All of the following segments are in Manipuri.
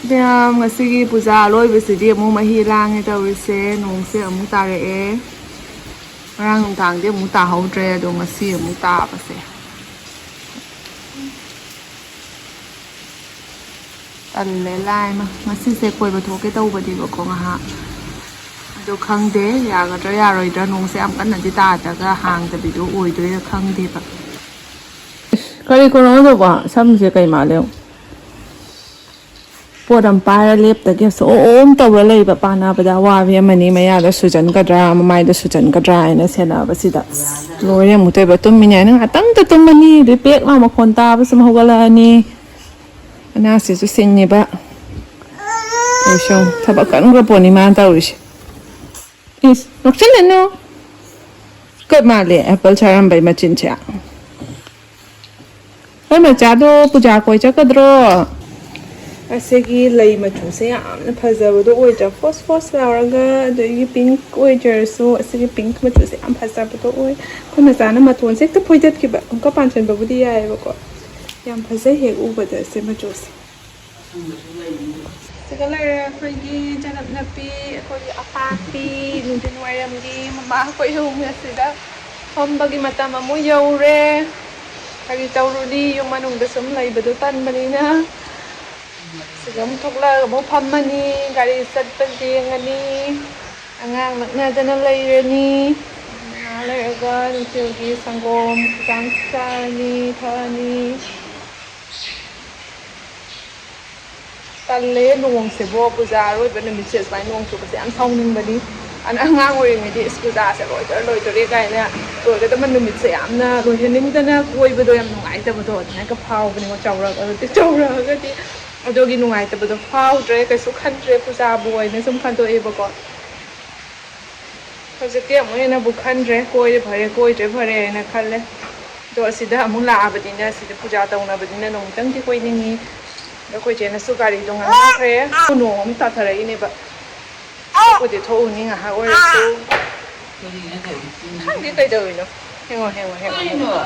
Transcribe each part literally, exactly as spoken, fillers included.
ꯃꯌꯥꯝ, ꯉꯁꯤꯒꯤ ꯄꯨꯖꯥ ꯑꯂꯣꯏꯕꯁꯤꯗꯤ ꯑꯃꯨꯛ ꯃꯍꯤ ꯂꯥꯡꯉꯦ ꯇꯧꯔꯤꯁꯦ꯫ ꯅꯣꯡꯁꯦ ꯑꯃꯨꯛ ꯇꯥꯔꯛꯑꯦ꯫ ꯉꯔꯥꯡ ꯅꯨꯡꯗꯥꯡꯗꯤ ꯑꯃꯨꯛ ꯇꯥꯍꯧꯗ꯭ꯔꯦ, ꯑꯗꯣ ꯉꯁꯤ ꯑꯃꯨꯛ ꯇꯥꯕꯁꯦ꯫ ꯇꯜꯂꯦ ꯂꯥꯏꯃ꯫ ꯉꯁꯤꯁꯦ ꯀꯣꯏꯕ ꯊꯣꯛꯀꯦ ꯇꯧꯕꯅꯦꯕꯀꯣ ꯉꯥꯏꯍꯥꯛ꯫ ꯑꯗꯣ ꯈꯪꯗꯦ, ꯌꯥꯒꯗ꯭ꯔꯥ ꯌꯥꯔꯣꯏꯗ꯭ꯔꯥ, ꯅꯣꯡꯁꯦ ꯌꯥꯝ ꯀꯟꯅꯗꯤ ꯇꯥꯗ꯭ꯔꯒ ꯍꯥꯡꯗꯕꯤꯗꯣ ꯑꯣꯏꯗꯣꯏꯔꯥ ꯈꯪꯗꯦꯕ꯫ ꯀꯔꯤ ꯀꯣꯅꯣ ꯇꯧꯕ? ꯁꯝꯁꯦ ꯀꯩ ꯃꯥꯜꯂꯦ? ꯄꯣꯠ ꯑꯃ ꯄꯥꯏꯔ ꯂꯦꯞꯇꯒꯦ ꯁꯣꯝ ꯇꯧꯔ ꯂꯩꯕ, ꯄꯥꯟꯅꯕꯗ ꯑꯋꯥꯕꯤ ꯑꯃꯅꯤ꯫ ꯃꯌꯥꯗ ꯁꯨꯖꯟꯒꯗ꯭ꯔꯥ, ꯃꯃꯥꯏꯗ ꯁꯨꯖꯟꯒꯗ꯭ꯔꯥ ꯍꯥꯏꯅ ꯁꯦꯟꯅꯕꯁꯤꯗ ꯂꯣꯏꯔꯦ꯫ ꯑꯃꯨꯛꯇꯣꯏꯕ ꯇꯨꯝꯃꯤꯅꯦ ꯍꯥꯏꯅ ꯉꯥꯛꯇꯪꯇ ꯇꯨꯝꯃꯅꯤ, ꯑꯗꯨꯏ ꯄꯦꯛ ꯂꯥꯎ ꯃꯈꯣꯟ ꯇꯥꯕꯁꯨ ꯑꯃ ꯍꯧꯒꯠꯂꯛꯑꯅꯤ꯫ ꯑꯅꯥꯁꯤꯁꯨ ꯁꯤꯡꯉꯤꯕ꯫ ꯂꯣꯏꯁꯧ꯫ ꯊꯕꯛ ꯀꯟꯈ꯭ꯔ ꯄꯣꯠꯅꯤ ꯃꯥꯅ ꯇꯧꯔꯤꯁꯦ꯫ ꯏꯁ, ꯅꯣꯛꯁꯤꯜꯂꯅꯨ꯫ ꯀꯞ ꯃꯥꯜꯂꯦ ꯑꯦꯄꯜ ꯆꯥꯔꯝꯕꯩ ꯃꯆꯤꯟꯁꯦ꯫ ꯍꯣꯏ, ꯃꯆꯥꯗꯣ ꯄꯨꯖꯥ ꯀꯣꯏ ꯆꯠꯀꯗ꯭ꯔꯣ? ꯑꯁꯤꯒꯤ ꯂꯩ ꯃꯆꯨꯁꯦ ꯌꯥꯝꯅ ꯐꯖꯕꯗꯣ ꯑꯣꯏꯗ꯭ꯔꯥ? ꯐꯣꯁ ꯐꯣꯁ ꯂꯥꯎꯔꯒ, ꯑꯗꯒꯤ ꯄꯤꯡꯛ ꯑꯣꯏꯖꯔꯁꯨ, ꯑꯁꯤꯒꯤ ꯄꯤꯡꯛ ꯃꯆꯨꯁꯦ ꯌꯥꯝ ꯐꯖꯕꯗꯣ ꯑꯣꯏ꯫ ꯑꯩꯈꯣꯏ ꯃꯆꯥꯅ ꯃꯇꯣꯟꯁꯦ ꯍꯦꯛꯇ ꯐꯣꯏꯗꯠꯈꯤꯕ꯫ ꯑꯃꯨꯛꯀ ꯄꯥꯟꯁꯤꯟꯕꯕꯨꯗꯤ ꯌꯥꯏꯑꯕꯀꯣ꯫ ꯌꯥꯝ ꯐꯖꯩ ꯍꯦꯛ ꯎꯕꯗ ꯑꯁꯤ ꯃꯆꯨꯁꯦ꯫ ꯁꯤꯒ ꯂꯩꯔꯦ ꯑꯩꯈꯣꯏꯒꯤ ꯆꯅꯞ ꯅꯞꯄꯤ, ꯑꯩꯈꯣꯏꯒꯤ ꯑꯄꯥꯛꯄꯤ, ꯅꯨꯡꯊꯤꯜ ꯋꯥꯏꯔꯝꯒꯤ ꯃꯃꯥ ꯑꯩꯈꯣꯏ ꯑꯍꯨꯝ ꯑꯁꯤꯗ ꯐꯝꯕꯒꯤ ꯃꯇꯝ ꯑꯃꯨꯛ ꯌꯧꯔꯦ꯫ ꯀꯔꯤ ꯇꯧꯔꯨꯅꯤ, ꯌꯨꯝ ꯃꯅꯨꯡꯗ ꯁꯨꯝ ꯂꯩꯕꯗꯣ ꯇꯟꯕꯅꯤꯅ꯫ ꯁꯤꯗ ꯑꯃꯨꯛ ꯊꯣꯛꯂꯛꯑꯒ ꯑꯃꯨꯛ ꯐꯝꯃꯅꯤ, ꯒꯥꯔꯤ ꯆꯠꯄ ꯌꯦꯡꯉꯅꯤ, ꯑꯉꯥꯡ ꯂꯛꯅꯗꯅ ꯂꯩꯔꯅꯤ꯫ ꯉꯥꯏꯍꯥꯛ ꯂꯩꯔꯒ ꯅꯨꯡꯊꯤꯜꯒꯤ ꯁꯪꯒꯣꯝ ꯈꯤꯇꯪ ꯆꯥꯔꯅꯤ, ꯊꯛꯑꯅꯤ꯫ ꯇꯜꯂꯦ ꯅꯣꯡꯁꯤꯕꯣ, ꯄꯨꯖꯥ ꯑꯔꯣꯏꯕ ꯅꯨꯃꯤꯠꯁꯦ ꯁꯨꯃꯥꯏꯅ ꯅꯣꯡ ꯆꯨꯕꯁꯦ ꯌꯥꯝ ꯁꯥꯎꯅꯤꯡꯕꯅꯤ꯫ ꯑꯗꯨꯅ ꯑꯉꯥꯡ ꯑꯣꯏꯔꯤꯉꯩꯗꯤ ꯏꯁ ꯄꯨꯖꯥꯁꯦ ꯂꯣꯏꯗꯣꯔꯦ ꯂꯣꯏꯗꯣꯔꯦ ꯀꯥꯏꯅ ꯂꯣꯏꯒꯗꯕ ꯅꯨꯃꯤꯠꯁꯦ ꯌꯥꯝꯅ ꯂꯣꯏꯍꯟꯅꯤꯡꯗꯅ ꯀꯣꯏꯕꯗꯣ ꯌꯥꯝ ꯅꯨꯡꯉꯥꯏꯇꯕꯗꯣ ꯑꯗꯨꯃꯥꯏꯅ ꯐꯥꯎꯕꯅꯤꯉꯣ꯫ ꯆꯥꯎꯔꯛꯑꯒꯗꯤ ꯆꯥꯎꯔꯛꯑꯒꯗꯤ ꯑꯗꯨꯒꯤ ꯅꯨꯡꯉꯥꯏꯇꯕꯗꯣ ꯐꯥꯎꯗ꯭ꯔꯦ, ꯀꯩꯁꯨ ꯈꯟꯗ꯭ꯔꯦ, ꯄꯨꯖꯥꯕꯨ ꯑꯣꯏꯅ ꯁꯨꯝ ꯈꯟꯗꯣꯛꯑꯦꯕꯀꯣ꯫ ꯍꯧꯖꯤꯛꯇꯤ ꯑꯃꯨꯛ ꯍꯦꯟꯅꯕꯨ ꯈꯟꯗ꯭ꯔꯦ, ꯀꯣꯏꯔꯦ ꯐꯔꯦ, ꯀꯣꯏꯗ꯭ꯔꯦ ꯐꯔꯦ ꯍꯥꯏꯅ ꯈꯜꯂꯦ꯫ ꯑꯗꯣ ꯑꯁꯤꯗ ꯑꯃꯨꯛ ꯂꯥꯛꯑꯕꯅꯤꯅ, ꯁꯤꯗ ꯄꯨꯖꯥ ꯇꯧꯅꯕꯅꯤꯅ ꯅꯣꯡꯇꯪꯗꯤ ꯀꯣꯏꯅꯤꯡꯉꯤ꯫ ꯑꯗꯣ ꯑꯩꯈꯣꯏ ꯆꯦꯅꯁꯨ ꯒꯥꯔꯤꯗꯣ ꯉꯥꯡꯅꯈ꯭ꯔꯦ꯫ ꯅꯣꯡ ꯑꯃꯨꯛ ꯇꯥꯊꯔꯛꯏꯅꯦꯕ꯫ ꯊꯣꯛꯄꯨꯗꯤ ꯊꯣꯛꯎꯅꯤ ꯉꯥꯏꯍꯥꯛ ꯑꯣꯏꯔꯁꯨ꯫ ꯈꯪꯗꯦ ꯀꯩꯗꯧꯔꯤꯅꯣ꯫ ꯍꯦꯡꯉꯣ, ꯍꯦꯡꯉꯣ, ꯍꯦꯡꯉꯣ꯫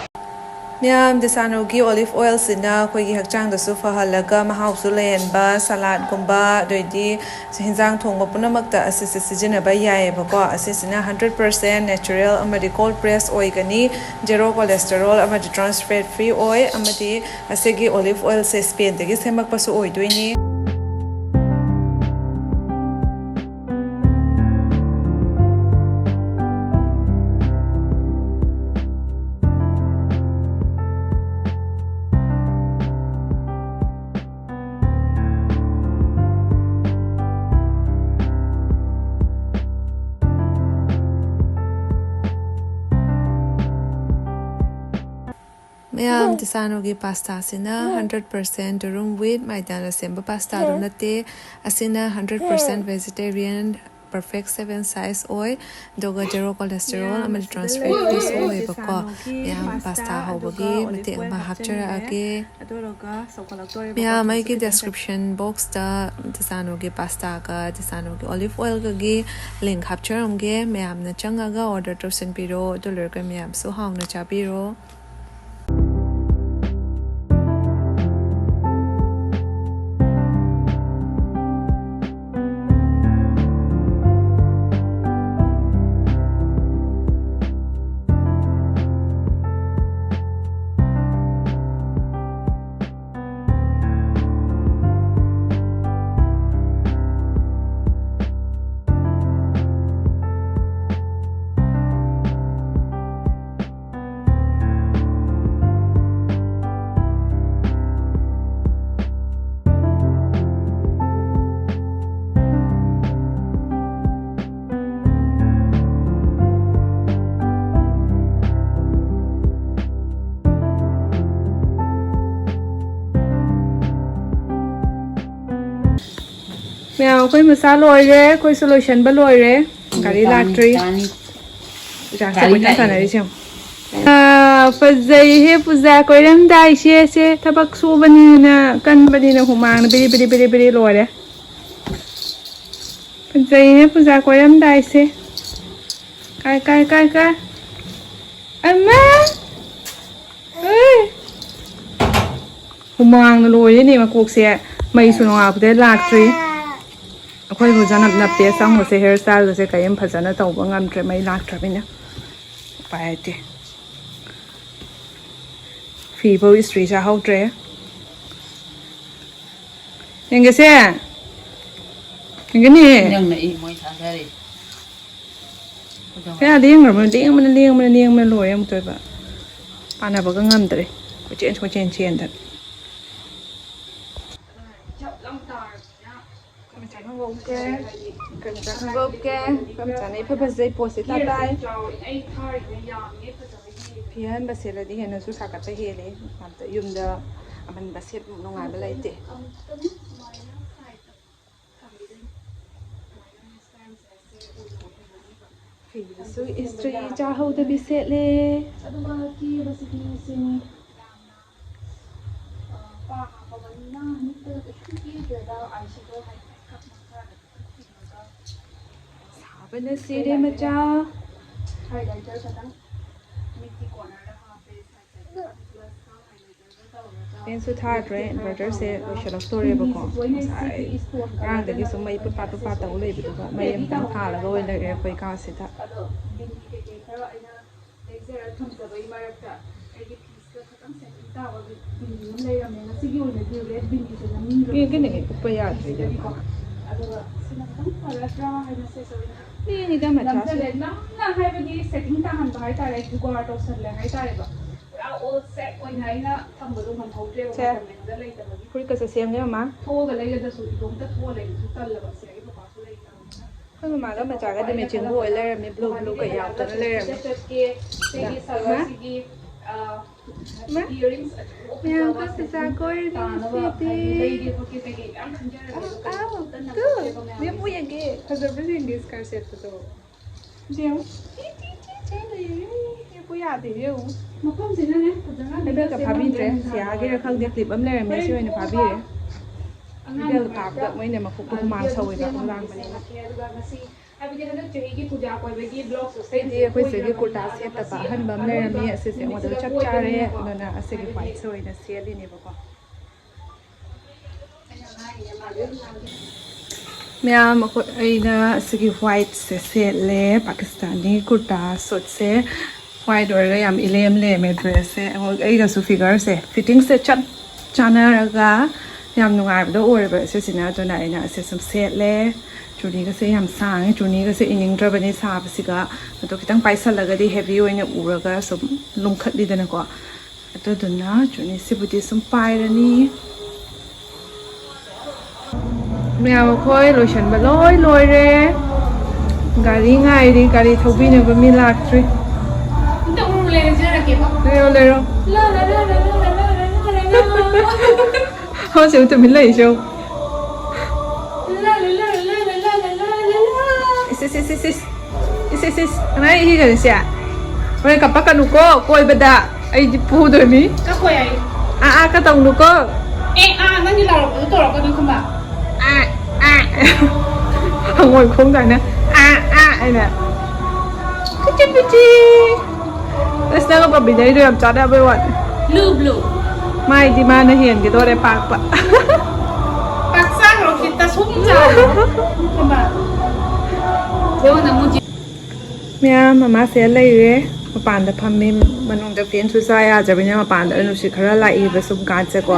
ꯃꯌꯥꯝ, ꯗꯤꯁꯥꯅꯣꯒꯤ olive oil ꯁꯤꯅ ꯑꯩꯈꯣꯏꯒꯤ ꯍꯛꯆꯥꯡꯗꯁꯨ ꯐꯍꯜꯂꯒ ꯃꯍꯥꯎꯁꯨ ꯂꯩꯍꯟꯕ, ꯁꯂꯥꯠꯀꯨꯝꯕ ꯑꯗꯩꯗꯤ ꯍꯤꯟꯖꯥꯡ ꯊꯣꯡꯕ ꯄꯨꯝꯅꯃꯛꯇ ꯑꯁꯤꯁꯦ ꯁꯤꯖꯤꯟꯅꯕ ꯌꯥꯏꯑꯕꯀꯣ꯫ ꯑꯁꯤꯁꯤꯅ hundred percent natural ꯑꯃꯗꯤ cold press ꯑꯣꯏꯒꯅꯤ, zero cholesterol ꯑꯃꯗꯤ trans fat free ꯑꯣꯏ, ꯑꯃꯗꯤ ꯑꯁꯤꯒꯤ olive oil ꯁꯦ Spain ꯗꯒꯤ ꯁꯦꯝꯃꯛꯄꯁꯨ ꯑꯣꯏꯗꯣꯏꯅꯤ꯫ ꯃꯌꯥꯝ, ꯗꯤꯁꯥꯅꯣꯒꯤ ꯄꯥꯁꯇꯥꯁꯤꯅ hundred percent durum wheat ꯃꯥꯏꯗꯥꯅ ꯁꯦꯝꯕ ꯄꯥꯁꯇꯥꯗꯨ ꯅꯠꯇꯦ꯫ ꯑꯁꯤꯅ hundred percent vegetarian perfect seven size ꯑꯣꯏ, ꯑꯗꯨꯒ zero cholesterol ꯑꯃꯗꯤ trans fat free ꯁꯨ ꯑꯣꯏꯌꯦꯕꯀꯣ꯫ ꯃꯌꯥꯝ, ꯄꯥꯁꯇꯥ ꯍꯧꯕꯒꯤ ꯃꯇꯦꯛ ꯑꯃ ꯍꯥꯞꯆꯔꯛꯑꯒꯦ꯫ ꯃꯌꯥꯝ, ꯑꯩꯒꯤ description box ꯇ ꯗꯤꯁꯥꯅꯣꯒꯤ ꯄꯥꯁꯇꯥꯒ ꯗꯤꯁꯥꯅꯣꯒꯤ olive oil ꯒꯒꯤ link ꯍꯥꯞꯆꯔꯝꯒꯦ꯫ ꯃꯌꯥꯝꯅ ꯆꯪꯉꯒ order ꯇꯧꯁꯟꯕꯤꯔꯣ꯫ ꯑꯗꯨ ꯂꯣꯏꯔꯒ ꯃꯌꯥꯝꯁꯨ ꯍꯥꯎꯅ ꯆꯥꯕꯤꯔꯣ꯫ ꯃꯌꯥꯝ, ꯑꯩꯈꯣꯏ ꯃꯆꯥ ꯂꯣꯏꯔꯦ, ꯑꯩꯈꯣꯏꯁꯨ ꯂꯣꯏꯁꯟꯕ ꯂꯣꯏꯔꯦ꯫ ꯒꯥꯔꯤ ꯂꯥꯛꯇ꯭ꯔꯤ꯫ ꯆꯥꯛꯁꯦ ꯒꯥꯔꯤ ꯀꯣꯏꯇꯥꯟ ꯂꯥꯛꯑꯦ꯫ ꯇꯥꯟꯅꯔꯤꯁꯦ ꯌꯦꯡꯉꯣ꯫ ꯑꯥ, ꯐꯖꯩꯍꯦ ꯄꯨꯖꯥ ꯀꯣꯏꯔꯝꯗꯥꯏꯁꯦ꯫ ꯁꯦ, ꯊꯕꯛ ꯁꯨꯕꯅꯤꯅ, ꯀꯟꯕꯅꯤꯅ ꯍꯨꯃꯥꯡꯅ ꯕꯤꯔꯤ ꯕꯤꯔꯤ ꯕꯤꯔꯤ ꯕꯤꯔꯤ ꯂꯣꯏꯔꯦ꯫ ꯐꯖꯩꯍꯦ ꯄꯨꯖꯥ ꯀꯣꯏꯔꯝꯗꯥꯏꯁꯦ꯫ ꯀꯥꯏ, ꯀꯥꯏ, ꯀꯥꯏ, ꯀꯥꯏ? ꯑꯃ! ꯍꯨꯃꯥꯡꯅ ꯂꯣꯏꯔꯦꯅꯦ ꯃꯀꯣꯛꯁꯦ꯫ ꯃꯩꯁꯨ ꯅꯣꯡꯉꯥꯜꯂꯛꯄꯗꯩ ꯂꯥꯛꯇ꯭ꯔꯤ꯫ ꯑꯩꯈꯣꯏꯕꯨ ꯖꯅꯞ ꯅꯞꯄꯦ, ꯁꯝꯒꯁꯦ, ꯍꯤꯌꯔ ꯁ꯭ꯇꯥꯏꯜꯒꯁꯦ ꯀꯔꯤꯝ ꯐꯖꯅ ꯇꯧꯕ ꯉꯝꯗ꯭ꯔꯦ, ꯃꯩ ꯂꯥꯛꯇ꯭ꯔꯕꯅꯤꯅ꯫ ꯎꯄꯥꯏ ꯂꯩꯇꯦ꯫ ꯐꯤꯐꯧ ꯏꯁꯇ꯭ꯔꯤ ꯆꯥꯍꯧꯗ꯭ꯔꯦ꯫ ꯌꯦꯡꯒꯦꯁꯦ꯫ ꯌꯦꯡꯒꯅꯤ꯫ ꯅꯪꯅ ꯏ ꯃꯣꯏ ꯊꯥꯗꯔꯤ꯫ ꯀꯌꯥ ꯂꯦꯡꯈ꯭ꯔꯕꯅꯣ? ꯂꯦꯡꯕꯅ, ꯂꯦꯡꯕꯅ, ꯂꯦꯡꯕꯅ ꯂꯣꯏꯔꯦ ꯑꯃꯨꯛꯇꯣꯏꯕ꯫ ꯄꯥꯟꯅꯕꯒ ꯉꯝꯗ꯭ꯔꯦ꯫ ꯀꯣꯏꯆꯦꯟ, ꯀꯣꯏꯆꯦꯟ ꯆꯦꯟꯗꯅ꯫ ꯀꯝꯆꯥ ꯈꯪꯒꯧꯀꯦ, ꯀꯝꯆꯥ ꯈꯪꯒꯧꯀꯦ, ꯀꯝꯆꯥꯅ ꯏꯐ ꯐꯖꯩ ꯄꯣꯠꯁꯦ ꯇꯥ ꯇꯥꯏ꯫ ꯐꯤ ꯑꯍꯟꯕ ꯁꯦꯠꯂꯗꯤ ꯍꯦꯟꯅꯁꯨ ꯁꯥꯒꯠꯄ ꯍꯦꯜꯂꯦ꯫ ꯌꯨꯝꯗ ꯑꯃꯟꯕ ꯁꯦꯠ ꯅꯨꯡꯉꯥꯏꯕ ꯂꯩꯇꯦ꯫ ꯐꯤꯗꯨꯁꯨ ꯏꯁꯇ꯭ꯔꯤ ꯆꯥꯍꯧꯗꯕꯤ ꯁꯦꯠꯂꯦ꯫ ꯑꯗꯨꯒ ꯀꯦꯕꯁꯤꯗꯤ ꯁꯤꯅꯤ꯫ ꯌꯥꯝꯅ, ꯑ, ꯄꯥ ꯍꯥꯞꯄꯕꯅꯤꯅ ꯃꯤꯠꯇ ꯀꯩꯁꯨ ꯀꯦꯗ꯭ꯔꯦꯗ, ꯑꯥꯏꯁꯦꯗꯣ ꯍꯥꯏꯐꯦꯠ ꯈꯛ ꯃꯈꯥꯗ ꯈꯛ ꯆꯤꯡꯉꯒ꯫ ꯁꯥꯕꯅ ꯁꯤꯔꯦ ꯃꯆꯥ꯫ Highlighter ꯈꯛꯇꯪ ꯃꯤꯠꯀꯤ cornerꯗ ꯍꯥꯞꯄꯦ, side sideꯇ plus highlighterꯒ ꯇꯧꯔꯒ꯫ Fanꯁꯨ ꯊꯥꯗ꯭ꯔꯦ, inverterꯁꯦ ꯂꯣꯏꯁꯤꯜꯂꯛꯇꯣꯔꯦꯕꯀꯣ꯫ ꯉꯁꯥꯏ ꯉꯔꯥꯡꯗꯒꯤ ꯁꯨꯝ ꯃꯩ ꯄꯨꯠ ꯄꯥꯠ ꯄꯨꯠ ꯄꯥꯠ ꯇꯧ ꯂꯩꯕꯗꯨꯗ ꯃꯩ ꯑꯝꯇꯪ ꯊꯥꯜꯂꯒ ꯑꯣꯏꯅ ꯂꯩꯔꯦ ꯑꯩꯈꯣꯏ ꯀꯥꯁꯤꯗ꯫ ꯑꯗꯣ ꯕꯤꯟꯒꯤ ꯀꯩꯀꯩ ꯈꯔ ꯑꯩꯅ ꯂꯩꯖꯔ ꯊꯝꯖꯕꯒꯤ ꯃꯔꯛꯇ ꯑꯩꯒꯤ ꯐꯤꯁꯀ ꯈꯤꯇꯪ ꯁꯦꯇꯤꯡ ꯇꯥꯕ ꯕꯤꯟꯗꯤ ꯑꯃ ꯂꯩꯔꯝꯃꯦ꯫ ꯉꯁꯤꯒꯤ ꯑꯣꯏꯅꯗꯤ ꯔꯦꯗ ꯕꯤꯟꯗꯤꯁꯦ ꯅꯝꯅꯤꯡꯗ꯭ꯔꯕ ꯀꯩꯅꯣ ꯀꯨꯞꯄ ꯌꯥꯗ꯭ꯔꯤꯗꯣ? ꯐꯤꯁꯇꯗꯤꯀꯣ꯫ ꯑꯗꯨꯒ ꯁꯤꯅ ꯈꯤꯇꯪ ꯐꯔꯗ꯭ꯔꯥ ꯍꯥꯏꯅ ꯁꯦꯁ ꯑꯣꯏꯅ ꯃꯤꯅꯤꯗ ꯃꯊꯥꯁꯦ꯫ ꯅꯝꯁꯜꯂꯦ, ꯅꯝꯅ ꯍꯥꯏꯕꯗꯤ ꯁꯦꯇꯤꯡ ꯇꯥꯍꯟꯕ ꯍꯥꯏꯇꯥꯔꯦ, ꯖꯨꯒꯥꯔ ꯇꯧꯁꯜꯂꯦ ꯍꯥꯏꯇꯥꯔꯦꯀꯣ꯫ ꯄꯨꯔꯥ ꯑꯣꯜ ꯁꯦꯠ ꯑꯣꯏꯅ ꯑꯩꯅ ꯊꯝꯕꯗꯣ ꯉꯝꯍꯧꯗ꯭ꯔꯦꯕ, ꯁꯦ꯫ ꯃꯇꯝ ꯑꯩꯉꯣꯟꯗ ꯂꯩꯇꯕꯒꯤ꯫ ꯐꯨꯔꯤꯠꯀꯁꯦ ꯁꯦꯝꯒꯦ ꯃꯃꯥ꯫ ꯊꯣꯛꯑꯒ ꯂꯩꯔꯒꯁꯨ ꯏꯇꯣꯝꯇ ꯊꯣꯛꯑ ꯂꯩꯕꯁꯨ ꯇꯜꯂꯕ, ꯁꯤꯗ ꯑꯩ ꯄꯄꯥꯁꯨ ꯂꯩꯇꯕꯅꯤꯅ꯫ ꯑꯩꯈꯣꯏ ꯃꯃꯥꯒ ꯃꯆꯥꯒ ꯑꯗꯨꯝ matching ꯕꯨ ꯑꯣꯏ ꯂꯩꯔꯝꯃꯦ, blue blue ꯀꯩ ꯌꯥꯎꯗꯅ ꯂꯩꯔꯝꯃꯦ꯫ ꯆꯠꯀꯦ, ꯁꯤꯒꯤ ꯁꯥꯂꯋꯥꯔꯁꯤꯒꯤ, ꯑ, ꯃꯥ? Earrings ꯑꯆꯧꯕ ꯃꯌꯥꯝ ꯐꯖꯕ ꯀꯣꯏ ꯆꯥꯛ ꯀꯣꯏꯔꯅꯤ ꯇꯥꯅꯕ ꯉꯁꯤꯗꯤ꯫ ꯍꯥꯏꯗꯤ ꯂꯩꯒꯦ ꯈꯣꯠꯀꯦ ꯀꯩꯀꯩ ꯃꯌꯥꯝ ꯈꯟꯖꯔꯝꯃꯦ, ꯑꯗꯣ ꯑꯥꯎ, ꯀꯩꯅꯣ ꯑꯝꯇ ꯇꯨ, ꯅꯪꯍꯧꯗ꯭ꯔꯦꯕ ꯃꯌꯥꯝꯁꯦ꯫ ꯃꯦꯝꯕꯨ ꯌꯦꯡꯒꯦ, ꯐꯖꯕ꯭ꯔꯥ ꯌꯦꯡꯒꯦ skirt setꯇꯨꯗꯣ꯫ ꯌꯦꯡꯉꯨ꯫ ꯇꯤ, ꯇꯤ, ꯇꯤ, ꯇꯤ ꯂꯩꯔꯦ꯫ ꯃꯦꯝꯕꯨ ꯌꯥꯗꯦ, ꯌꯦꯡꯉꯨ꯫ ꯃꯐꯝꯁꯤꯅꯅꯦ, ꯐꯖꯅ ꯍꯟꯗꯛꯇ ꯐꯥꯕꯤꯗ꯭ꯔꯦ꯫ ꯁꯤꯌꯥꯒꯤꯔ ꯈꯪꯗꯦ, clip ꯑꯃ ꯂꯩꯔꯝꯃꯦ, ꯁꯤ ꯑꯣꯏꯅ ꯐꯥꯕꯤꯔꯦ꯫ ꯑꯉꯥꯡ video ꯃꯔꯛꯇ, ꯀꯥꯞꯄꯗ ꯃꯣꯏꯅ ꯃꯈꯨꯠꯇ ꯑ, ꯍꯨꯃꯥꯡ video ꯁꯧꯋꯦꯕ, ꯁꯦꯝꯃꯝꯕꯒꯤ ꯂꯥꯡꯕꯅꯤꯅ꯫ ꯁꯦꯝꯃꯛꯀꯦ, ꯑꯗꯨꯒ ꯉꯁꯤ ꯍꯥꯏꯕꯗꯤ ꯍꯟꯗꯛ ꯆꯍꯤꯒꯤ ꯄꯨꯖꯥ ꯀꯣꯏꯕꯒꯤ ꯕ꯭ꯂꯣꯛꯁꯦ ꯑꯩꯗꯤ ꯑꯩꯈꯣꯏ ꯁꯤꯒꯤ ꯀꯨꯔꯇꯥ ꯁꯦꯠꯇꯕ ꯑꯍꯟꯕ ꯑꯃ ꯂꯩꯔꯝꯃꯤ, ꯑꯁꯤꯁꯦ ꯑꯩꯉꯣꯟꯗ ꯆꯞ ꯆꯥꯔꯦ꯫ ꯑꯗꯨꯅ ꯑꯁꯤꯒꯤ ꯋꯥꯏꯠꯁꯦ ꯑꯣꯏꯅ ꯁꯦꯠꯂꯤꯅꯦꯕꯀꯣ꯫ ꯃꯌꯥꯝ, ꯑꯩꯈꯣꯏ, ꯑꯩꯅ ꯑꯁꯤꯒꯤ ꯋꯥꯏꯠꯁꯦ ꯁꯦꯠꯂꯦ, ꯄꯥꯀꯤꯁꯇꯥꯅꯤ ꯀꯨꯔꯇꯥ ꯁꯨꯠꯁꯦ꯫ ꯋꯥꯏꯠ ꯑꯣꯏꯔꯒ ꯌꯥꯝ ꯏꯂꯦꯝ ꯂꯦꯝꯃꯦ ꯗ꯭ꯔꯦꯁꯁꯦ꯫ ꯑꯩꯉꯣꯟ-, ꯑꯩꯒꯁꯨ ꯐꯤꯒꯔꯁꯦ, ꯐꯤꯠꯇꯤꯡꯁꯦ ꯆꯞ ꯆꯥꯟꯅꯔꯒ ꯌꯥꯝ ꯅꯨꯡꯉꯥꯏꯕꯗꯣ ꯑꯣꯏꯔꯕ ꯁꯤꯁꯤꯅ꯫ ꯑꯗꯨꯅ ꯑꯩꯅ ꯑꯁꯤ ꯁꯨꯝ ꯁꯦꯠꯂꯦ꯫ ꯆꯨꯅꯤꯒꯁꯦ ꯌꯥꯝ ꯁꯥꯡꯉꯦ, ꯆꯨꯅꯤꯒꯁꯦ ꯏꯅꯤꯡꯗ꯭ꯔꯕꯅꯤ ꯁꯥꯕꯁꯤꯒ꯫ ꯑꯗꯣ ꯈꯤꯇꯪ ꯄꯥꯏꯁꯜꯂꯒꯗꯤ ꯍꯦꯚꯤ ꯑꯣꯏꯅ ꯎꯔꯒ ꯁꯨꯝ ꯂꯨꯝꯈꯠꯂꯤꯗꯅꯀꯣ꯫ ꯑꯗꯨꯗꯨꯅ ꯆꯨꯅꯤꯁꯤꯕꯨꯗꯤ ꯁꯨꯝ ꯄꯥꯏꯔꯅꯤ꯫ ꯃꯌꯥꯝ, ꯑꯩꯈꯣꯏ ꯂꯣꯏꯁꯟꯕ ꯂꯣꯏ ꯂꯣꯏꯔꯦ꯫ ꯒꯥꯔꯤ ꯉꯥꯏꯔꯤ, ꯒꯥꯔꯤ ꯊꯧꯕꯤꯅꯕ ꯃꯤ ꯂꯥꯛꯇ꯭ꯔꯤ꯫ ꯑꯝꯇ ꯎꯔꯨ ꯂꯩꯔꯖꯔꯒꯦꯕ꯫ ꯂꯩꯔꯣ, ꯂꯩꯔꯣ꯫ ꯂꯥ, ꯂꯥ, ꯂꯥ꯫ ꯍꯣ, ꯁꯦ ꯇꯨꯃꯤꯟ ꯂꯩꯁꯦ꯫ ꯂꯥ, ꯂꯥ, ꯂꯥ꯫ ꯏꯁ, ꯏꯁ, ꯏꯁ, ꯏꯁ, ꯏꯁ꯫ ꯏꯁ, ꯏꯁ, ꯏꯁ꯫ ꯀꯃꯥꯏꯅ ꯏꯒꯅꯤ ꯁꯦ? ꯍꯣꯔꯦꯟ ꯀꯞꯄꯛꯀꯅꯨꯀꯣ, ꯀꯣꯏꯕꯗ꯫ ꯑꯩꯗꯤ ꯐꯨꯗꯣꯏꯅꯤ꯫ ꯀꯛꯈꯣꯏ ꯍꯥꯏ꯫ ꯑꯥ, ꯑꯥ, ꯀ ꯇꯧꯅꯨꯀꯣ꯫ ꯑꯦ, ꯑꯥ, ꯅꯪꯒꯤ ꯂꯥꯎꯔꯛꯄꯗꯣ ꯇꯧꯔꯛꯀꯅꯨ ꯈꯪꯕ꯫ ꯑꯥ, ꯑꯥ꯫ ꯍꯪꯉꯣꯏ ꯈꯣꯡꯗꯥꯏꯅ꯫ ꯑꯥ, ꯑꯥ, ꯍꯥꯏꯅ꯫ ꯄꯤꯆꯤ, ꯄꯤꯆꯤ꯫ ꯑꯁ, ꯅꯪꯒ ꯄꯥꯝꯃꯤꯟꯅꯩꯗꯣ ꯌꯥꯝ ꯆꯥꯟꯅꯕꯩ ꯋꯥꯅꯤ꯫ Blue, blue. ꯃꯥꯏꯗꯤ ꯃꯥꯅ ꯍꯦꯟꯒꯗꯣꯔꯦ ꯄꯥꯛꯄ꯫ ꯄꯥꯛ ꯆꯥꯈ꯭ꯔꯣ, ꯈꯤꯇ ꯁꯨꯝ ꯆꯥꯈ꯭ꯔꯣ꯫ ꯈꯪꯕ꯫ ꯌꯦꯡꯉꯣ, ꯅꯪ ꯃꯨꯖꯤ꯫ ꯃꯌꯥꯝ ꯃꯃꯥꯁꯦ ꯂꯩꯔꯦ, ꯃꯄꯥꯟꯗ ꯐꯝꯃꯤ꯫ ꯃꯅꯨꯡꯗ ꯐꯦꯟꯁꯨ ꯆꯥ ꯌꯥꯗ꯭ꯔꯕꯅꯤꯅ ꯃꯄꯥꯟꯗ ꯅꯨꯡꯁꯤꯠ ꯈꯔ ꯂꯥꯛꯏꯕ ꯁꯨꯝ ꯀꯥꯟꯁꯦꯀꯣ꯫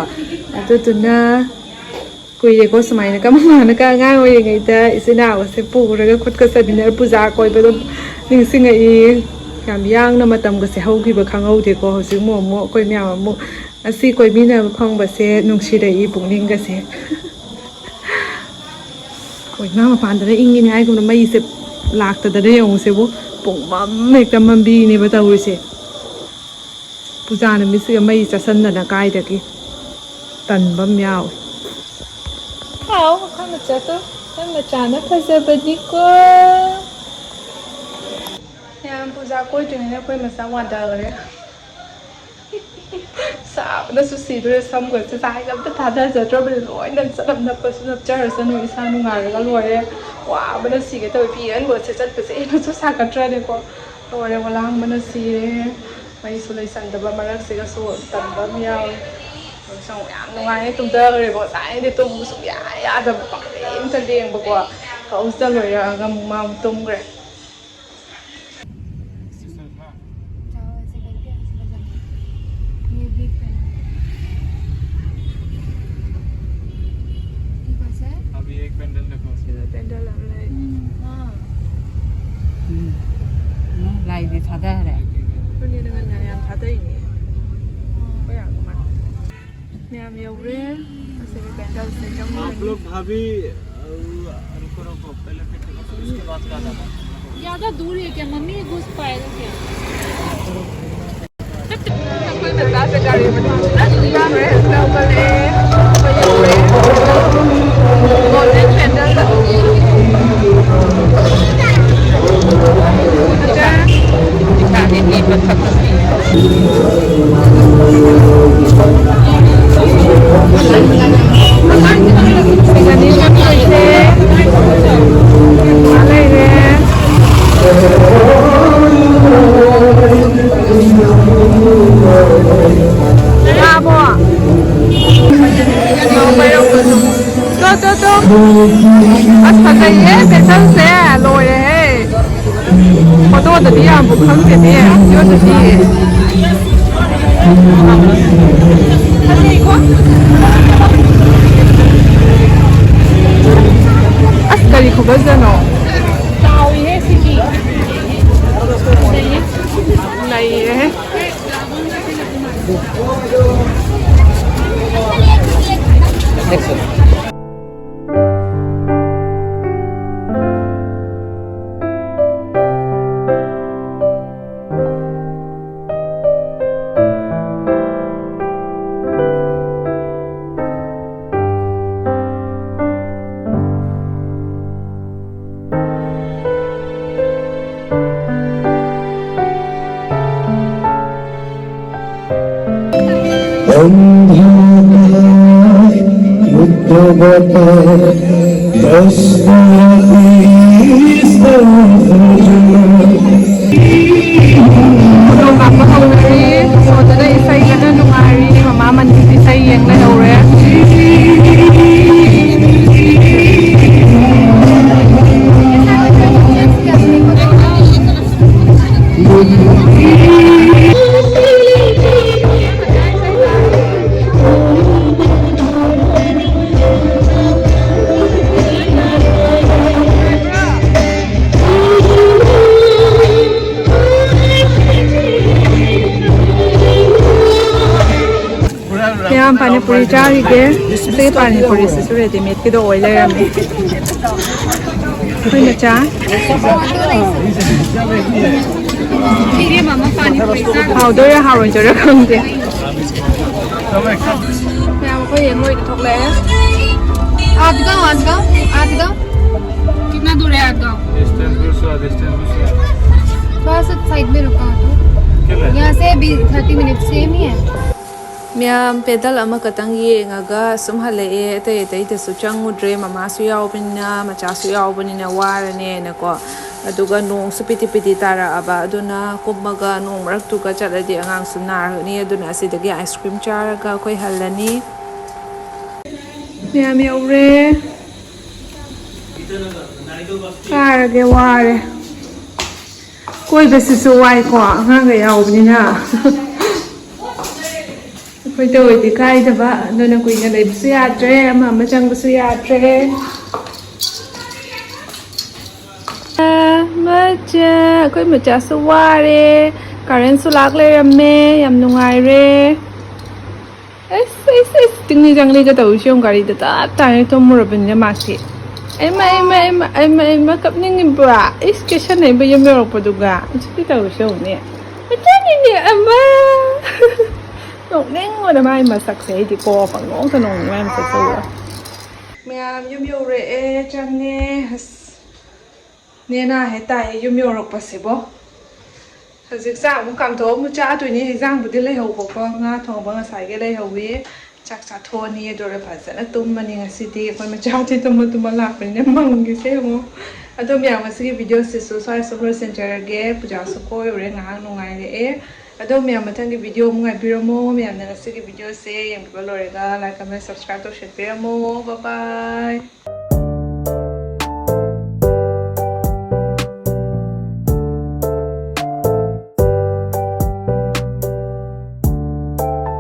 ꯑꯗꯨꯗꯨꯅ ꯀꯨꯏꯔꯦꯀꯣ ꯁꯨꯃꯥꯏꯅꯒ ꯃꯃꯥꯅꯒ ꯑꯉꯥꯡ ꯑꯣꯏꯔꯤꯉꯩꯗ ꯏꯆꯤꯟ ꯏꯅꯥꯎꯁꯦ ꯄꯨꯔꯒ ꯈꯨꯠꯀ ꯆꯠꯃꯤꯟꯅꯔ ꯄꯨꯖꯥ ꯀꯣꯏꯕꯗꯣ ꯅꯤꯡꯁꯤꯡꯉꯛꯏ꯫ ꯌꯥꯝ ꯌꯥꯡꯅ ꯃꯇꯝꯒꯁꯦ ꯍꯧꯈꯤꯕ ꯈꯪꯍꯧꯗꯦꯀꯣ꯫ ꯍꯧꯖꯤꯛ ꯑꯃꯨꯛ ꯑꯃꯨꯛ ꯑꯩꯈꯣꯏ ꯃꯌꯥꯝ ꯑꯃꯨꯛ ꯑꯁꯤ ꯀꯣꯏꯃꯤꯟꯅꯕ ꯐꯪꯕꯁꯦ ꯅꯨꯡꯁꯤꯔꯛꯏ ꯄꯨꯛꯅꯤꯡꯒꯁꯦ꯫ ꯍꯣꯏ, ꯏꯃꯥ ꯃꯄꯥꯟꯗꯅ ꯏꯪꯉꯤꯅꯦ ꯍꯥꯏꯒꯨꯝꯅ ꯃꯩꯁꯦ ꯂꯥꯛꯇꯗꯅ ꯌꯦꯡꯉꯨꯁꯦꯕꯨ, ꯄꯨꯡꯃꯝ ꯍꯦꯛꯇ ꯃꯝꯕꯤꯅꯦꯕ ꯇꯧꯔꯤꯁꯦ꯫ ꯄꯨꯖꯥ ꯅꯨꯃꯤꯠꯁꯤꯒ ꯃꯩ ꯆꯠꯁꯟꯗꯅ ꯀꯥꯏꯗꯒꯤ ꯇꯟꯕ ꯑꯃ ꯌꯥꯎꯋꯦ꯫ ꯍꯥꯎ, ꯑꯩꯈꯣꯏ ꯃꯆꯥꯗꯣ, ꯑꯩꯈꯣꯏ ꯃꯆꯥꯅ ꯐꯖꯕꯅꯤꯀꯣ꯫ ꯃꯌꯥꯝ ꯄꯨꯖꯥ ꯀꯣꯏꯗ꯭ꯔꯤꯉꯩꯗ ꯑꯩꯈꯣꯏ ꯃꯆꯥ ꯋꯥꯟꯊꯈ꯭ꯔꯦ꯫ ꯁꯥꯕꯅꯁꯨ ꯁꯤꯗꯣꯔꯦ꯫ ꯁꯝꯒꯁꯦ ꯆꯥꯏꯒ ꯑꯝꯇ ꯊꯥꯗꯖꯗ꯭ꯔꯕꯅꯤ꯫ ꯂꯣꯏꯅ ꯆꯅꯞ ꯅꯞꯄꯁꯨ ꯅꯞꯆꯔꯁꯅꯨ, ꯏꯁꯥ ꯅꯨꯡꯉꯥꯏꯔꯒ ꯂꯣꯏꯔꯦ꯫ ꯋꯥꯕꯅ ꯁꯤꯒꯦ ꯇꯧꯋꯦ꯫ ꯐꯤ ꯑꯍꯟꯕꯁꯦ ꯆꯠꯄꯁꯦ ꯑꯩꯅꯁꯨ ꯁꯥꯒꯠꯇ꯭ꯔꯅꯦꯀꯣ꯫ ꯂꯣꯏꯔꯦ, ꯋꯥꯂꯥꯡꯕꯅ ꯁꯤꯔꯦ꯫ ꯃꯩꯁꯨ ꯂꯩꯁꯟꯗꯕ ꯃꯔꯛꯁꯤꯒꯁꯨ ꯇꯟꯕ ꯑꯃ ꯌꯥꯎꯔꯦ꯫ ꯍꯧꯖꯤꯛꯁꯨ ꯌꯥꯝ ꯅꯨꯡꯉꯥꯏꯅ ꯇꯨꯝꯊꯈ꯭ꯔꯦꯕ꯫ ꯉꯁꯥꯏꯗꯤ ꯇꯨꯝꯕ ꯁꯨꯡꯌꯥ ꯌꯥꯗꯕ, ꯄꯪꯂꯦꯡꯇ ꯂꯦꯡꯕꯀꯣ꯫ ꯍꯧꯖꯤꯛꯇ ꯂꯣꯏꯔꯛꯑꯒ ꯑꯃꯨꯛ ꯃꯥ ꯑꯃꯨꯛ ꯇꯨꯝꯈ꯭ꯔꯦ꯫ ये भी पेंडल। ये कैसे है? अभी एक पेंडल देखो। ꯁꯤꯗ ꯄꯦꯟꯗꯜ ꯑꯃ ꯂꯩ꯫ हाँ। ꯎꯝ꯫ ꯎꯝ, ꯂꯥꯏꯗꯤ ꯊꯥꯗꯈ꯭ꯔꯦ꯫ ꯄꯨꯅꯤꯅ ꯉꯟꯅ ꯌꯥꯝ ꯊꯥꯗꯩꯅꯦ꯫ ꯍꯣꯏ, ꯌꯥꯝ ꯅꯨꯡꯉꯥꯏ꯫ ꯃꯌꯥꯝ ꯌꯧꯔꯦ꯫ ꯑꯁꯤꯒꯤ ꯀꯦꯟꯗꯜꯁꯦ ꯌꯧꯔꯦ꯫ आप लोग भाभी, अ, रुको, रुको, पहले फिर से बताओ, उसके बाद क्या था? ज्यादा दूर है क्या मम्मी, घुस पाएगा क्या? ꯑꯩꯈꯣꯏ ꯃꯆꯥꯁꯦ ꯒꯥꯔꯤ ꯃꯅꯨꯡꯁꯤꯗ ꯌꯥꯝ ꯔꯦꯁ ꯇꯧꯕꯅꯦ꯫ ꯑꯩꯈꯣꯏ ꯌꯧꯔꯦ꯫ ꯒꯣꯜꯗꯦꯟ ꯄꯦꯟꯗꯜꯗ꯫ ꯁꯤꯗꯅꯤ ꯆꯠꯇꯣꯏꯁꯦ꯫ ꯃꯥ ꯂꯩꯔꯦ꯫ ꯂꯥꯛꯑꯕꯣ? ꯇꯣ, ꯇꯣ, ꯇꯣ꯫ ꯑꯁ, ꯐꯖꯩꯍꯦ, ꯄꯦꯟꯗꯜꯁꯦ꯫ ꯂꯣꯏꯔꯦꯍꯦ꯫ ꯐꯣꯇꯣꯗꯗꯤ ꯌꯥꯝꯕꯨ ꯈꯪꯗꯦꯅꯦ, ꯚꯤꯗꯤꯑꯣꯗꯗꯤ꯫ ꯑꯁ, ꯀꯔꯤ ꯈꯨꯐꯖꯅꯣ꯫ ꯆꯥꯎꯏꯍꯦ ꯁꯤꯗꯤ꯫ ꯅꯩꯔꯦꯍꯦ꯫ होता है, बस मेरा इस दर्द में। ꯐꯣꯇꯣ ꯀꯥꯞꯄ ꯍꯧꯅꯔꯦ꯫ ꯁꯣꯗꯅ ꯏꯁꯩ ꯀꯟꯅ ꯅꯨꯡꯉꯥꯏꯔꯤ꯫ ꯃꯃꯥ ꯃꯅꯤꯁꯤ ꯏꯁꯩ ꯌꯦꯡ ꯂꯩꯍꯧꯔꯦ꯫ ꯃꯌꯥꯝ ꯄꯥꯅꯤꯄꯨꯔꯤ ꯆꯥꯔꯤꯒꯦ꯫ ꯁꯤ ꯄꯥꯅꯤꯄꯨꯔꯤꯁꯤꯁꯨ ꯔꯦꯗꯤꯃꯦꯗꯀꯤꯗꯣ ꯑꯣꯏ ꯂꯩꯔꯝꯃꯦ꯫ ꯑꯩꯈꯣꯏ ꯃꯆꯥ꯫ ꯍꯥꯎꯗꯣꯏꯔꯥ ꯍꯥꯎꯔꯣꯏꯗꯣꯏꯔꯥ ꯈꯪꯗꯦ꯫ ꯃꯌꯥꯝ ꯑꯩꯈꯣꯏ ꯌꯦꯡ ꯂꯣꯏꯅ ꯊꯣꯛꯂꯛꯑꯦ꯫ आठ गांव, आठ गांव, आठ गांव। कितना दूर है आठ गांव? डिस्टेंस भी सौ, डिस्टेंस भी सौ। थोड़ा सा साइड में रुका हो तो। क्या है? यहाँ से भी थर्टी मिनट सेम ही है। ꯃꯌꯥꯝ ꯄꯦꯗꯜ ꯑꯃꯈꯛꯇꯪ ꯌꯦꯡꯉꯒ ꯁꯨꯝ ꯍꯜꯂꯛꯑꯦ꯫ ꯑꯇꯩ ꯑꯇꯩꯗꯁꯨ ꯆꯪꯉꯨꯗ꯭ꯔꯦ꯫ ꯃꯃꯥꯁꯨ ꯌꯥꯎꯕꯅꯤꯅ, ꯃꯆꯥꯁꯨ ꯌꯥꯎꯕꯅꯤꯅ ꯋꯥꯔꯅꯦꯅꯀꯣ꯫ ꯑꯗꯨꯒ ꯅꯣꯡꯁꯨ ꯄꯤꯇꯤ ꯄꯤꯇꯤ ꯇꯥꯔꯛꯑꯕ꯫ ꯑꯗꯨꯅ ꯀꯨꯝꯃꯒ ꯅꯣꯡ ꯃꯔꯛꯇꯨꯒ ꯆꯠꯂꯗꯤ ꯑꯉꯥꯡꯁꯨ ꯅꯥꯔꯅꯤ꯫ ꯑꯗꯨꯅ ꯑꯁꯤꯗꯒꯤ ꯑꯥꯏꯁ ꯀ꯭ꯔꯤꯝ ꯆꯥꯔꯒ ꯑꯩꯈꯣꯏ ꯍꯜꯂꯅꯤ꯫ ꯃꯌꯥꯝ ꯌꯧꯔꯦ꯫ ꯀꯥꯔꯒꯦ, ꯋꯥꯔꯦ꯫ ꯀꯣꯏꯕꯁꯤꯁꯨ ꯋꯥꯏꯀꯣ, ꯑꯉꯥꯡꯒ ꯌꯥꯎꯕꯅꯤꯅ꯫ ꯑꯩꯈꯣꯏꯗ ꯑꯣꯏꯗꯤ ꯀꯥꯏꯗꯕ, ꯑꯗꯨꯅ ꯀꯨꯏꯅ ꯂꯩꯕꯁꯨ ꯌꯥꯗ꯭ꯔꯦ, ꯑꯃ ꯑꯃ ꯆꯪꯕꯁꯨ ꯌꯥꯗ꯭ꯔꯦ꯫ ꯑꯥ, ꯃꯆꯥ, ꯑꯩꯈꯣꯏ ꯃꯆꯥꯁꯨ ꯋꯥꯔꯦ꯫ ꯀꯔꯦꯟꯁꯨ ꯂꯥꯛ ꯂꯩꯔꯝꯃꯦ, ꯌꯥꯝ ꯅꯨꯡꯉꯥꯏꯔꯦ꯫ ꯑꯁ, ꯑꯁ, ꯑꯁ, ꯇꯤꯡꯂꯤ ꯆꯪꯂꯤꯒ ꯇꯧꯔꯤꯁꯦ ꯌꯦꯡꯉꯨ, ꯒꯥꯔꯤꯗ ꯇꯞ ꯇꯥꯏꯅ ꯇꯨꯝꯃꯨꯔꯕꯅꯤꯅ ꯃꯥꯁꯤ꯫ ꯑꯩꯃ, ꯑꯩꯃ, ꯑꯩꯃ, ꯑꯩꯃ, ꯑꯩꯃ, ꯀꯞꯅꯤꯡꯉꯤꯕ꯭ꯔꯥ? ꯏꯁ, ꯀꯦꯁꯟꯅꯩꯕ ꯌꯨꯝ ꯌꯧꯔꯛꯄꯗꯨꯒ꯫ ꯏꯁ, ꯁꯤ ꯇꯧꯔꯤꯁꯦ ꯌꯦꯡꯉꯨꯅꯦ꯫ ꯃꯆꯥꯅꯤꯅꯦ, ꯑꯃ꯫ ꯅꯣꯛꯅꯤꯡꯕꯅ ꯃꯥꯏ ꯃꯁꯛꯁꯦ ꯑꯩꯗꯤꯀꯣ, ꯄꯪꯅꯣꯛꯇ ꯅꯣꯛꯅꯤꯡ ꯃꯥꯏ ꯃꯁꯛꯁꯦ ꯎꯔꯒ꯫ ꯃꯌꯥꯝ ꯌꯨꯝ ꯌꯧꯔꯛꯑꯦ, ꯆꯪꯉꯦ꯫ ꯑꯁ꯫ ꯅꯦꯅꯥ ꯍꯦꯛ ꯇꯥꯏ ꯌꯨꯝ ꯌꯧꯔꯛꯄꯁꯤꯕꯣ꯫ ꯍꯧꯖꯤꯛ ꯆꯥꯛ ꯑꯃꯨꯛ ꯀꯥꯝꯊꯣꯛꯑ ꯑꯃꯨꯛ ꯆꯥꯗꯣꯏꯅꯤ꯫ ꯍꯤꯟꯖꯥꯡꯕꯨꯗꯤ ꯂꯩꯍꯧꯕꯀꯣ, ꯉꯥ ꯊꯣꯡꯕ ꯉꯁꯥꯏꯒꯤ ꯂꯩꯍꯧꯋꯤ꯫ ꯆꯥꯛ ꯆꯥꯊꯣꯛꯑꯅꯤ, ꯑꯗꯨꯒ ꯐꯖꯅ ꯇꯨꯝꯃꯅꯤ꯫ ꯉꯁꯤꯗꯤ ꯑꯩꯈꯣꯏ ꯃꯆꯥꯗꯤ ꯇꯨꯝꯃ ꯇꯨꯝꯃ ꯂꯥꯛꯄꯅꯤꯅ ꯃꯪꯒꯤꯁꯦ ꯌꯦꯡꯉꯣ꯫ ꯑꯗꯣ ꯃꯌꯥꯝ, ꯉꯁꯤꯒꯤ ꯚꯤꯗꯤꯑꯣꯁꯤꯁꯨ ꯁ꯭ꯋꯥꯏ ꯁꯨꯝ ꯂꯣꯏꯁꯤꯟꯖꯔꯒꯦ꯫ ꯄꯨꯖꯥꯁꯨ ꯀꯣꯏꯔꯨꯔꯦ, ꯉꯥꯏꯍꯥꯛ ꯅꯨꯡꯉꯥꯏꯔꯛꯑꯦ꯫ ꯑꯗꯣ ꯃꯌꯥꯝ, ꯃꯊꯪꯒꯤ ꯚꯤꯗꯤꯑꯣ ꯑꯃꯨꯛ ꯉꯥꯏꯕꯤꯔꯝꯃꯣ꯫ ꯃꯌꯥꯝꯅ ꯉꯁꯤꯒꯤ ꯚꯤꯗꯤꯑꯣꯁꯦ ꯌꯦꯡꯕꯤꯕ ꯂꯣꯏꯔꯒ like, comment, subscribe ꯇꯧꯁꯟꯕꯤꯔꯝꯃꯣ꯫ Bye bye꯫